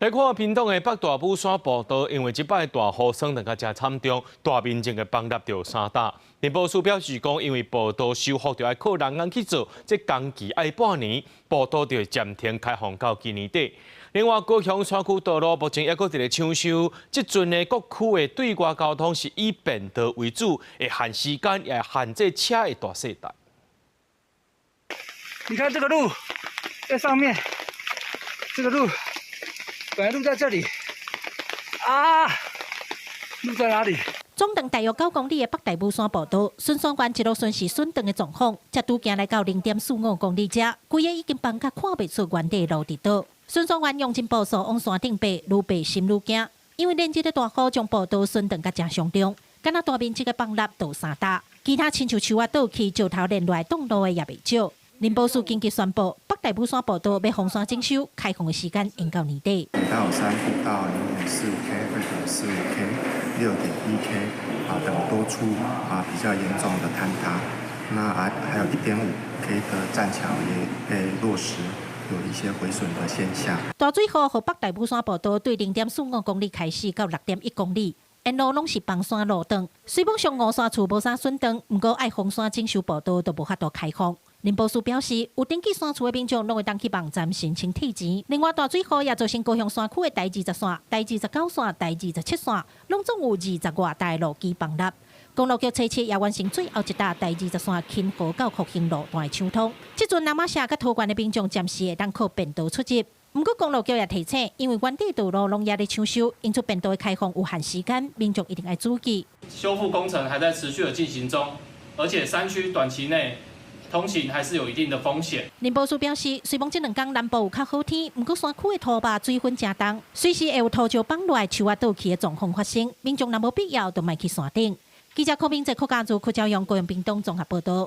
來看屏東的北大武山步道，因為這擺大雨霜凍甲誠慘重，大面積的崩落著三搭。林保署表示講，因為步道修復著愛靠人工去做，這工期愛半年，步道就會暫停開放到今年底。另外，高雄山區道路目前猶閣佇咧搶修，這陣呢各區的對外交通是以便道為主，會限時間，也會限制車的大細台。你看這個路在上面，這個路。本來路在這裡，啊，路在哪裡？總長大約9公里的北大武山步道，巡山員一路巡視損斷的狀況，才拄行來到0.45公里遮，規个已經崩甲看袂出原底路佇佗。巡山員用盡步數往山頂爬，愈爬心愈驚，因為連日的大雨將步道損斷甲誠傷重，敢若大面積的崩落就三搭，其他親像樹仔倒去、石頭連落來擋路的也袂少。林保署緊急宣布，北大武山步道欲封山整修，開放的時間延到年底。大武山步道0.45 K、2.45 K、6.1 K 啊等多處啊比較嚴重的坍塌，那還有1.5 K 的棧橋也被落石，有一些毀損的現象。大水雨予北大武山步道對0.45公里開始到6.1公里，沿路攏是崩山路段。雖罔上五山厝無啥損斷，毋過愛封山整修步道都無法度開放。林保署表示，有登記山厝的民眾攏會當去網站申請退錢。另外，大水雨也造成高雄山區的台20線、台29線、台27線，攏總有20外台路基崩落。公路局初七也完成最後一搭台20線芹河到復興路段的搶通。這陣那瑪夏佮桃園的民眾暫時會當靠便道出入。毋過公路局也提醒，因為原底道路攏猶咧搶修，因此便道的開放有限時間，民眾一定愛注意。修復工程還在持續的進行中，而且山區短期內通行還是有一定的風險。林保署表示，雖罔這兩工南部有較好天，毋過山區的土壩水分誠重，隨時會有土石崩落來、樹仔倒去的狀況發生。民眾若無必要，就莫去山頂。記者柯明哲、柯家祖、柯昭陽、高雄屏東綜合報道。